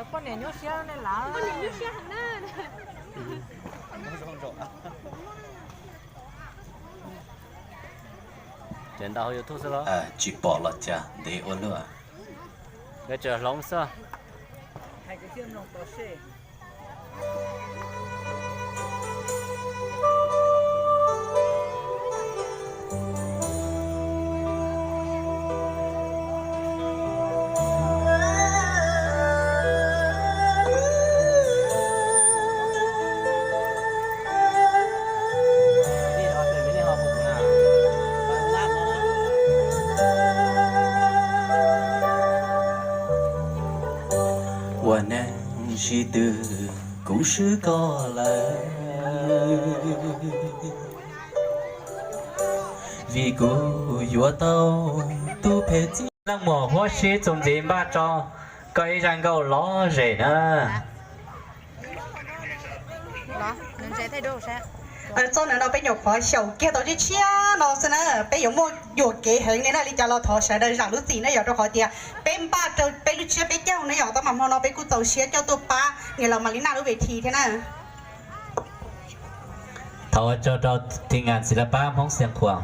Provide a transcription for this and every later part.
Poj niam nyuaj siab ne lawm. Poj niam nyuaj siab heev na. Ces ntaus hauv YouTube xwb los? Tsis pom los cas, ntev ua luaj. Nkawd tseem hloov xwb. Ua neej sib tw kuv swb koj lawm, vim kuv yuav tau tus phem txij. Leej muam Huab Sib txuas ntxiv npaj rau koj ib zaj nkauj lom zem na. Txoj no no peb nyuam qhuav xyaum kiag tau tshiab tshiab no xwb na, peb yuav muaj yuam kev heev li na, li cas los thov sawv daws zam lub txim na yom, rau qhov tias peb npaj rau peb lub tsiab peb caug na yom, tab mas hmo no peb kuj txaus siab coj tuaj pab niam laus Malinaj lub ves thi thiab na. Thov ua tsaug rau team ngam txiv laj pab Hmoob Xiav Khuam,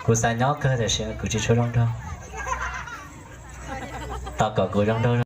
kuv xav nyob kawg tiam sis kuv tsis tshua zoo nraug, tos kom kuv zoo nraug.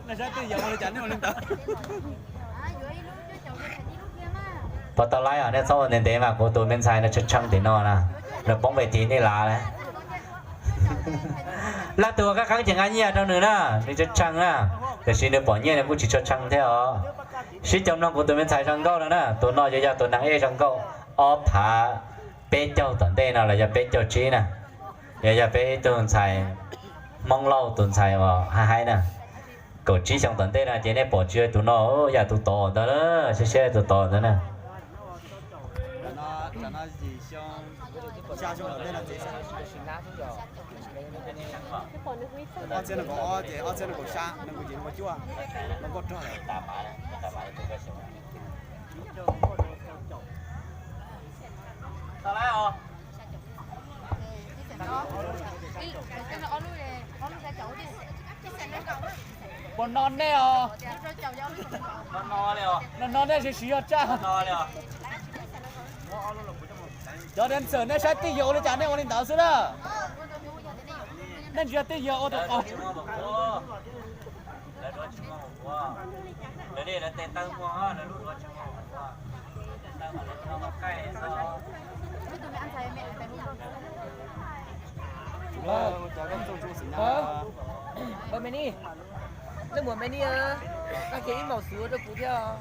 Puas tau laib os, nej txhob ua ntev ntev mas kuv tus me ntxhais nws tshee tshee tim no na, nws poob pem tim nej lav na. Lab tus uas qab qeeb ces nqa nyiaj rau nws na, nws tshee tshee na, tiam sis nws pom nyiaj nws kuj tsis tshua tshee thiab os. Sib cog mloog kuv tus me ntxhais zoo nkauj no na, tus no yuav yog tus neeg ej zoo nkauj ob phav peb caug tom ntej no los yog peb caug tsib na. Yog, yog peb ib tug ntxhais Hmoob Lauj tus ntxhais uas haib haib na, kaum tsib xyoo tom ntej no ces nej pom tsis tus no, yam tus tod ntawd, siab siab tus tod ntawd na. Puas no nej os? No no nej siv siv yog tsaj. Cov dancer nej saib twj ywm ua li cas nej ua li ntawd xwb na. Nej ntsia twj ywm ua tus qaug. Ua me ni, leej muam me ni, koj kiag ib maum xuv rau kuv thiab.